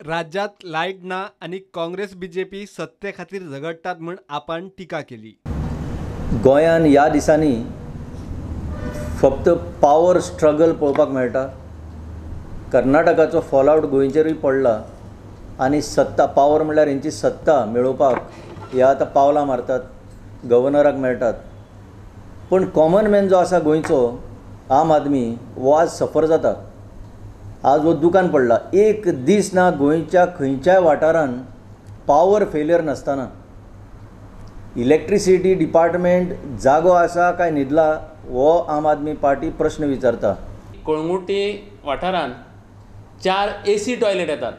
राज्यात लायट ना आनी काँग्रेस बीजेपी सत्ते खातीर झगडटात म्हूण आपण टिका केली। गोंयान ह्या दिसांनी फक्त पावर स्ट्रगल पळोवपाक मेळटा। कर्नाटकाचो फॉलआउट गोंयचेरूय पडला आनी सत्ता पावर म्हणल्यार हेंची सत्ता मेळोवपाक ह्या आतां पावलां मारतात, गव्हर्नराक मेळटात। पूण कॉमन मॅन जो आसा गोंयचो आम आदमी हो आज सफर जाता। आज हो दुकान पडला, एक दीस ना गोंयच्या खंयच्याय वाठारान पावर फेलियर नासतना। इलेक्ट्रिसिटी डिपार्टमेंट जागो आसा काय न्हिदला हो आम आदमी पार्टी प्रश्न विचारता। कळंगुटी वाठारान 4 AC toilet येतात।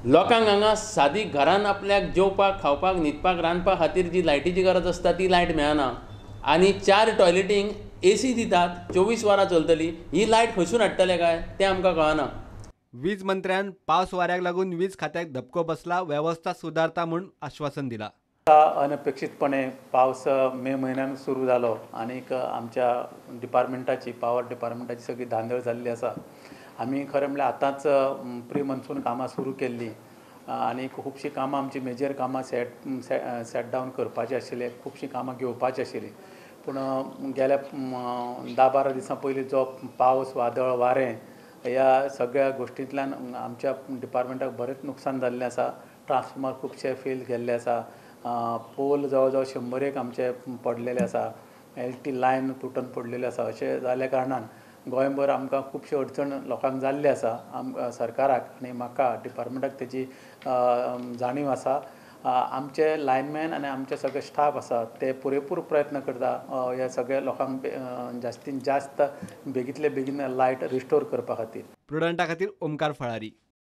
लोकांक हांगा सादी घरान आपल्याक जेवपाक, खावपाक, न्हिदपाक, रांदपा खातीर जी लायटीची गरज आसता ती लायट मेळना आनी 4 टॉयलेटींक AC दितात, 24 वरां चलतली। ही लायट खंयसून हाडटले काय तें आमकां कळना। वीज मंत्र्यान पावस वाऱ्याक लागून वीज खात्याक धपको बसला, वेवस्था सुदारता म्हूण आश्वासन दिला। अनपेक्षितपणे पावस मे म्हयन्यान सुरू जालो आनीक आमच्या डिपार्टमेंटाची पावर डिपार्टमेंटाची सगळी धांदळ जाल्ली आसा। आमी खरें म्हणल्यार आतांच प्री मॉन्सून कामां सुरू केल्लीं आनी खुबशीं कामां आमची मेजर कामां सेट डावन करपाची आशिल्ली, खुबशीं कामां घेवपाची आशिल्लीं। पूण गेल्या 10-12 दिसां पयलीं जो पावस, वादळ, वारें ह्या सगळ्या गोश्टींतल्यान आमच्या डिपार्टमेंटाक बरेंच नुकसान जाल्लें आसा। ट्रान्सफॉर्मर खुबशे फेल गेल्ले आसा, पोल जवळ जवळ 100 आमचे पडलेले आसा, LT line तुटून पडलेले आसा। अशें जाल्या कारणान गोंयभर आमकां खुबशी अडचण लोकांक जाल्ली आसा। सरकाराक आनी म्हाका डिपार्टमेंटाक तेजी जाणीव आसा। आमचे लायनमॅन आनी आमचे सगळे स्टाफ आसा ते पुरेपूर प्रयत्न करता ह्या सगळ्या लोकांक जास्तीन जास्त बेगींतले बेगीन लायट रिस्टोर करपा खातीर। प्रुडंटा खातीर ओमकार फळारी।